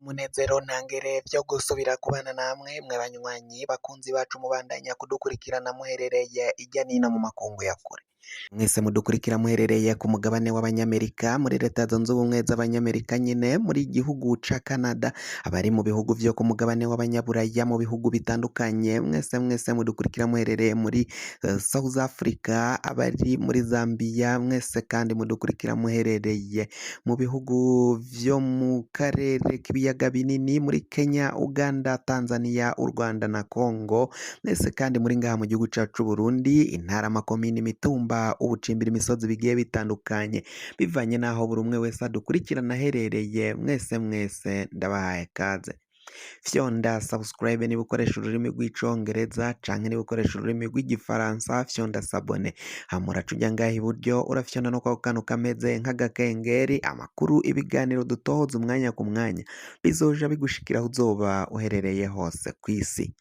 Munezero ntangere vyo gusubira kubana namwe mwe banywanyi bakunzi bacu mubandanya kudukurikirana muherereye irya nino mu makungu ya kure. Mwese mudukurikira muherereye ku mugabane w'abanyamerika muri leta zunze ubumwe z'abanyamerika nyene muri gihugu ca Canada, abari mu bihugu vyo ku mugabane w'abanyaburaya mu bihugu bitandukanye, mwese mwese mudukurikira muherereye muri South Africa, abari muri Zambia, mwese kandi mudukurikira muherereye mu bihugu vyo mu karere k'ibiyaga binini muri Kenya, Uganda, Tanzania, u Rwanda na Congo, mwese kandi muri ngaha mu gihugu cacu c'Uburundi, intara, amakomine, imitumba, ubucimbira, imisozi bigiye bitandukanye, bivanye n'aho buri umwe wese adukurikirana aherereye, mwese mwese ndabahaye kaze. Fyonda subscribe niba ukoresha ururimi rw'icongereza canke niba ukoresha ururimi rw'igifaransa fyonda s'abonner, hama uraca uja ngaha iburyo urafyonda no kwako kantu kameze nk'agakengeri, amakuru, ibiganiro dutohoza umwanya ku mwanya bizoja bigushikira aho uzoba uherereye hose kw'isi.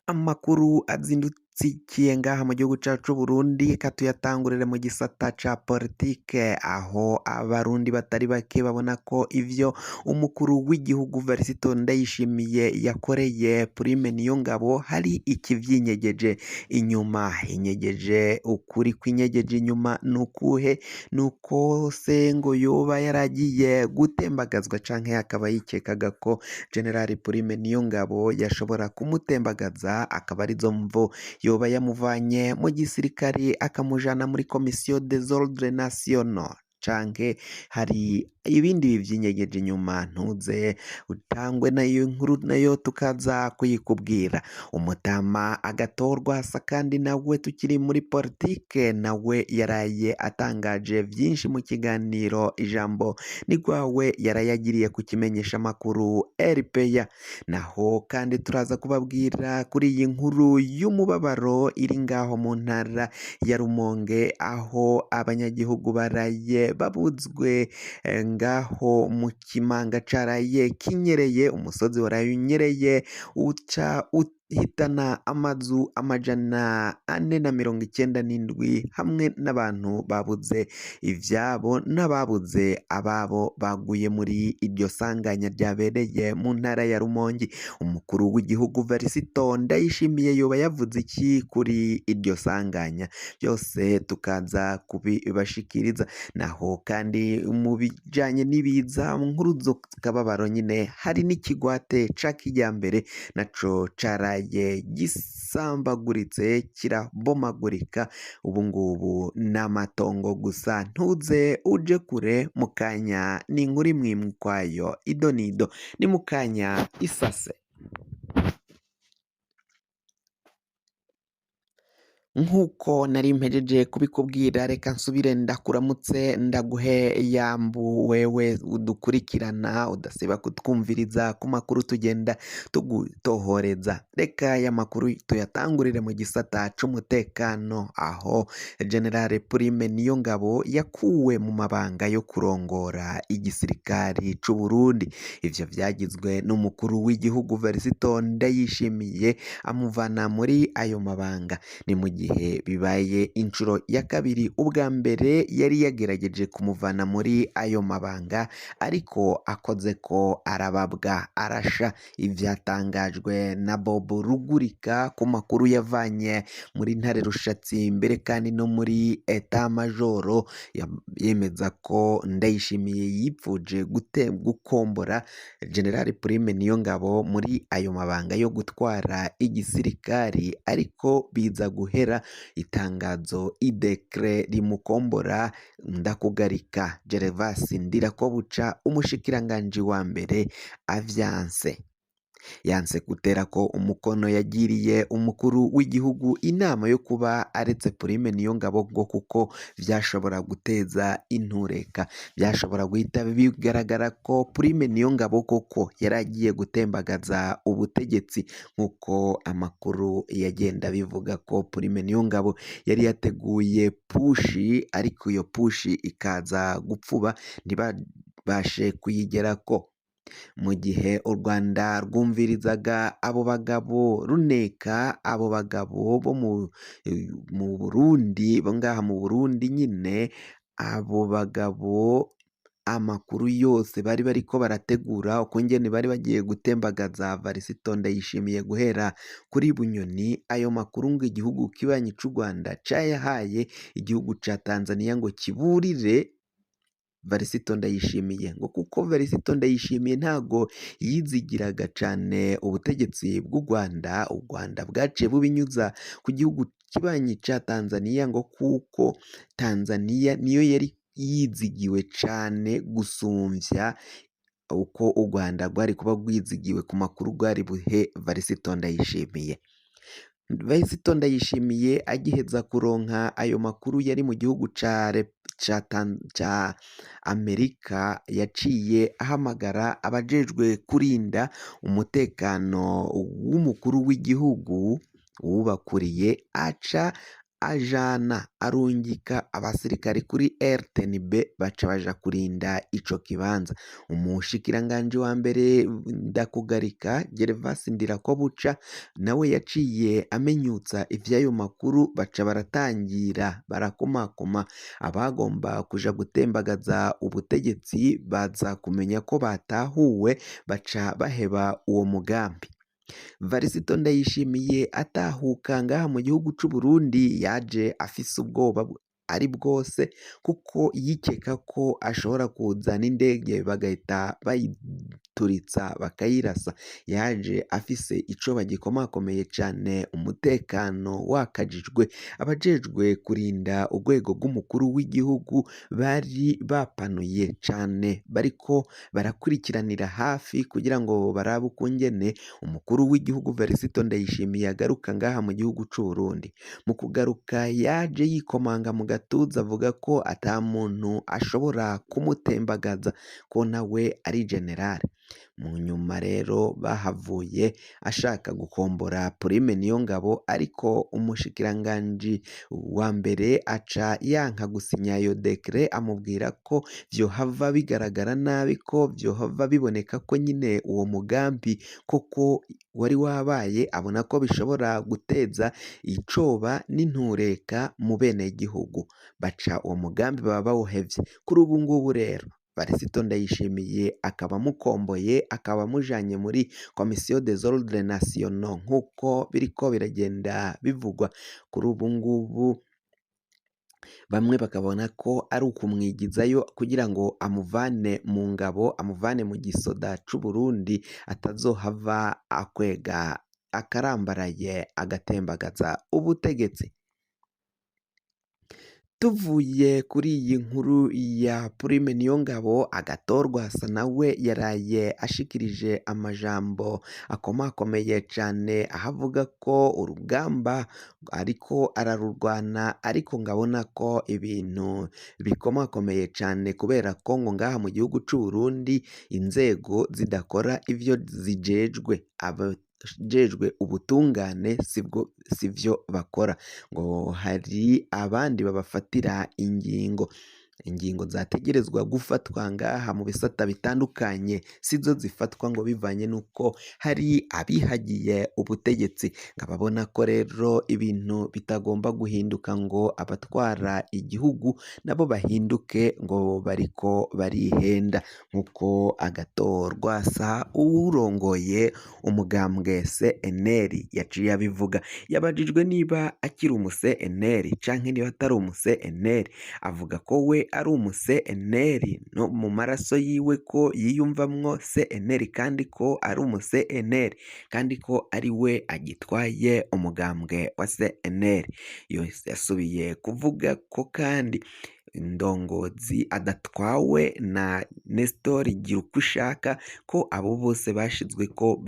Amakuru azindutsikiye ngaha mu gihugu cacu c'Uburundi, reka tuyatangurire mu gisata ca politike, aho abarundi batari bake babona ko ivyo umukuru w'igihugu Varisito Ndayishimiye yakoreye Prime Niyongabo hari ikivyinyegeje inyuma. Inyegeje ukuri kw'inyegeje inyuma nukuhe? Nuko se ngo yoba yaragiye gutembagazwa canke akaba yikekaga ko General Prime Niyongabo yashobora kumutembagaza, akaba arizo mvo yoba yamuvanye mu gisirikare akamujana muri Commission des Ordres Nationaux, canke hari ibindi vyinyegeje inyuma. Ntuze utangwe nayo nkuru nayo tukaza kuyikubwira. Umutama agatorwa asa kandi nawe tukiri muri politike, nawe yaraye atangaje vyinshi mu kiganiro ijambo ni rwawe yarayagiriye ku kimenyesha makuru RPA. Naho kandi turaza kubabwira kuri iyi nkuru y'umubabaro iri ngaho mu ntara ya Rumonge, aho abanyagihugu baraye babuzwe ngaho mu kimanga caraye kinyereye, umusozi waraye unyereye uca uhitana amazu 497 hamwe n'abantu babuze ivyabo n'ababuze ababo baguye muri iryo sanganya ryabereye mu ntara ya Rumonge. Umukuru w'igihugu Varisito Ndayishimiye yoba yavuze iki kuri iryo sanganya? Byose tukaza kubibashikiriza. Naho kandi mu bijanye n'ibiza nkuru z'akababaro nyine hari n'ikigwate ca kijambere naco caraye gisambaguritse kirabomagurika, ubu ngubu n'amatongo gusa. Ntuze uje kure mu kanya ni inkuru imwe imwe ukwayo ido nido, ni mu kanya isase. Nk'uko nari mpejeje kubikubwira, reka nsubire ndakuramutse ndaguhe yambu wewe udukurikirana udasiba kutwumviriza ku makuru tugenda tugutohoreza. Reka aya makuru tuyatangurire mu gisata c'umutekano, aho General Prime Niyongabo yakuwe mu mabanga yo kurongora igisirikari c'Uburundi. Ivyo vyagizwe n'umukuru w'igihugu Varisito Ndayishimiye amuvana muri ayo mabanga. Ni mu gihe bibaye inshuro ya kabiri, ubwa mbere yari yagerageje kumuvana muri ayo mabanga ariko akoze ko arababwa arasha. Ivyatangajwe na Bob Rugurika ku makuru yavanye muri Ntare Rushatsi mbere kandi no muri Etat Majoro, yemeza ko Ndayishimiye yipfuje gukombora General Prime Niyongabo muri ayo mabanga yo gutwara igisirikari, ariko biza guhera itangazo idekre rimukombora ndakugarika Gervas Ndirakobuca umushikiranganji wa mbere avyanse. Yanse guterako umukono yagiriye umukuru w'igihugu inama yo kuba aretse Prime Niyongabo ngo kuko vyashobora guteza intureka, vyashobora guhita bigaragara ko Prime Niyongabo koko yaragiye gutembagaza ubutegetsi, nk'uko amakuru yagenda bivuga ko Prime Niyongabo yari yateguye pushi, ariko iyo pushi ikaza gupfuba ntibabashe kuyigerako. Mu gihe u Rwanda rwumvirizaga abo bagabo runeka abo bagabo bo mu Burundi bo ngaha mu Burundi nyine, abo bagabo Amakuru yose bari bariko barategura ukungene bari bagiye gutembagaza Varisito Ndayishimiye guhera kuri Bunyoni, ayo makuru ngo igihugu kibanyi c'u Rwanda cayahaye igihugu ca Tanzania ngo kiburire Varisito Ndayishimiye, ngo kuko Varisito Ndayishimiye ntago yizigiraga cane ubutegetsi bw'u Rwanda, u Rwanda bwaciye bubinyuza ku gihugu kibanyi ca Tanzania, ngo kuko Tanzania niyo yari yizigiwe cane gusumvya uko u Rwanda rwari kuba rwizigiwe ku makuru rwari buhe Varisito Ndayishimiye. Varisito Ndayishimiye agiheza kuronka ayo makuru yari mu gihugu ca Amerika, yaciye ahamagara abajejwe kurinda umutekano w'umukuru w'igihugu uwubakuriye, aca ajana arungika abasirikare kuri RTNB baca baja kurinda ico kibanza. Umushikiranganji wa mbere Ndakugarika Gervas Ndirakobuca nawe yaciye amenyutsa ivy'ayo makuru, baca baratangira barakomakoma abagomba kuja gutembagaza ubutegetsi, baza kumenya ko batahuwe baca baheba uwo mugambi. Varisito Ndayishimiye atahuka ngaha mu gihugu c'u Burundi yaje afise ubwoba ari bwose, kuko yikeka ko ashobora kuza n'indege bagahita bayituritsa bakayirasa. Yaje afise icoba gikomakomeye cane, umutekano wakajijwe, abajejwe kurinda urwego rw'umukuru w'igihugu bari bapanuye cane, bariko barakurikiranira hafi kugira ngo barabe ukungene umukuru w'igihugu Varisito Ndayishimiye agaruka ngaha mu gihugu c'u Burundi. Mu kugaruka yaje yikomanga mu gatuza avuga ko ata muntu ashobora kumutembagaza, ko nawe ari generale. Mu nyuma rero bahavuye ashaka gukombora Prime Niyongabo, ariko umushikiranganji wa mbere aca yanka gusinya iyo dekret, amubwira ko vyohava bigaragara nabi, ko vyohava biboneka ko nyine uwo mugambi koko wari wabaye, abona ko bishobora guteza icoba n'intureka mu benegihugu, baca uwo mugambi baba bawuhevye. Kuri ubu ngubu rero Varisito Ndayishimiye akaba amukomboye, akaba amujanye muri Commission des Ordres Nationaux nk'uko biriko biragenda bivugwa. Kuri ubu ngubu bamwe bakabona ko ari ukumwigizayo kugira ngo amuvane mu ngabo, amuvane mu gisoda c'u Burundi, atazohava akwega akarambaraye agatembagaza ubutegetsi. Tuvuye kuri iyi nkuru ya Prime Niyongabo, Agathon nawe yaraye ashikirije amajambo akomakomeye cane, aho avuga ko urugamba ariko ararurwana, ariko ngabona ko ibintu bikomakomeye cane, kubera ko ngo ngaha mu gihugu c'u Burundi inzego zidakora ivyo zijejwe, abajejwe ubutungane sibwo sivyo bakora, ngo hari abandi babafatira ingingo, ingingo zategerezwa gufatwa ngaha mu bisata bitandukanye sizo zifatwa, ngo bivanye n'uko hari abihagiye ubutegetsi. Nkababona ko rero ibintu bitagomba guhinduka ngo abatwara igihugu nabo bahinduke, ngo bariko barihenda, nk'uko Agathon Rwasa uwurongoye umugambwe CNL yaciye abivuga. Yabajijwe niba akiri umu CNL canke niba atari umu CNL, avuga ko we ari umu CNL, no mu maraso yiwe ko yiyumvamwo CNL, kandi ko ari umu CNL, kandi ko ari we agitwaye umugambwe wa CNL. Yasubiye kuvuga ko kandi indongozi adatwawe na Nestor Girukwishaka, ko abo bose bashizweko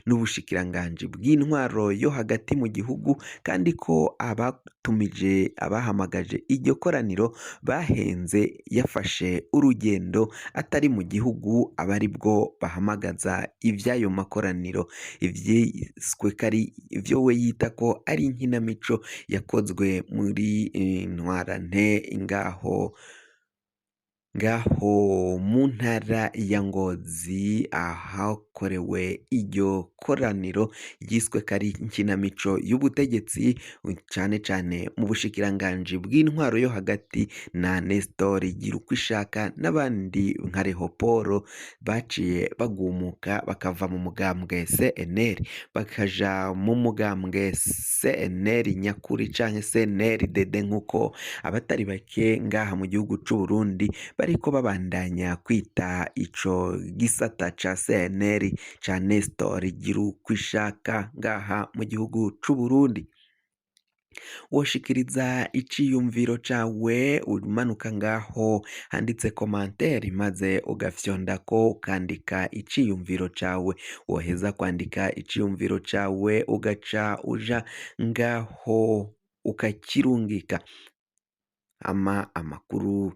n'ubushikiranganji bw'intwaro yo hagati mu gihugu, kandi ko abatumije abahamagaje iryo koraniro bahenze, yafashe urugendo atari mu gihugu, aba aribwo bahamagaza ivy'ayo makoraniro, ivyiswe ko ari ivyo we yita ko ari inkinamico yakozwe muri ntwarante ngaho. Ngaho mu ntara ya Ngozi ahakorewe iryo koraniro ryiswe ko ari inkinamico y'ubutegetsi, cane cane mu bushikiranganji bw'intwaro yo hagati na Nestor Girukwishaka n'abandi nka Rehoporo baciye bagumuka bakava mu mugambwe CNL bakaja mu mugambwe CNL nyakuri canke CNLDD, nk'uko abatari bake ngaha mu gihugu c'u Burundi bariko babandanya kwita ico gisata ca CNL ca Nestor Girukwishaka ngaha mu gihugu c'u Burundi. Woshikiriza iciyumviro cawe umanuka ngaho handitse commentaire, maze ugafyondako ukandika iciyumviro cawe. Woheza kwandika iciyumviro cawe ugaca uja ngaho ukakirungika ama amakuru.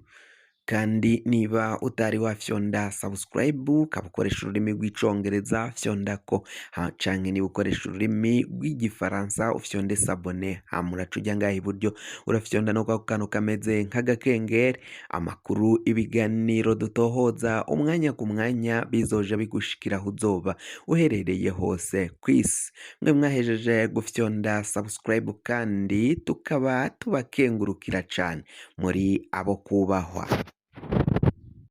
Kandi niba utari wafyonda subscribe, ukaba ukoresha ururimi rw'icongereza, fyondako, canke niba ukoresha ururimi rw'igifaransa ufyonde s'abonner, hama uraca uja ngaha iburyo urafyonda no kwako kantu kameze nk'agakengeri. Amakuru, ibiganiro dutohoza umwanya ku mwanya bizoja bigushikira aho uzoba uherereye hose kw'isi. Mwe mwahejeje gufyonda subscribe kandi tukaba tubakengurukira cane, muri abo kubahwa.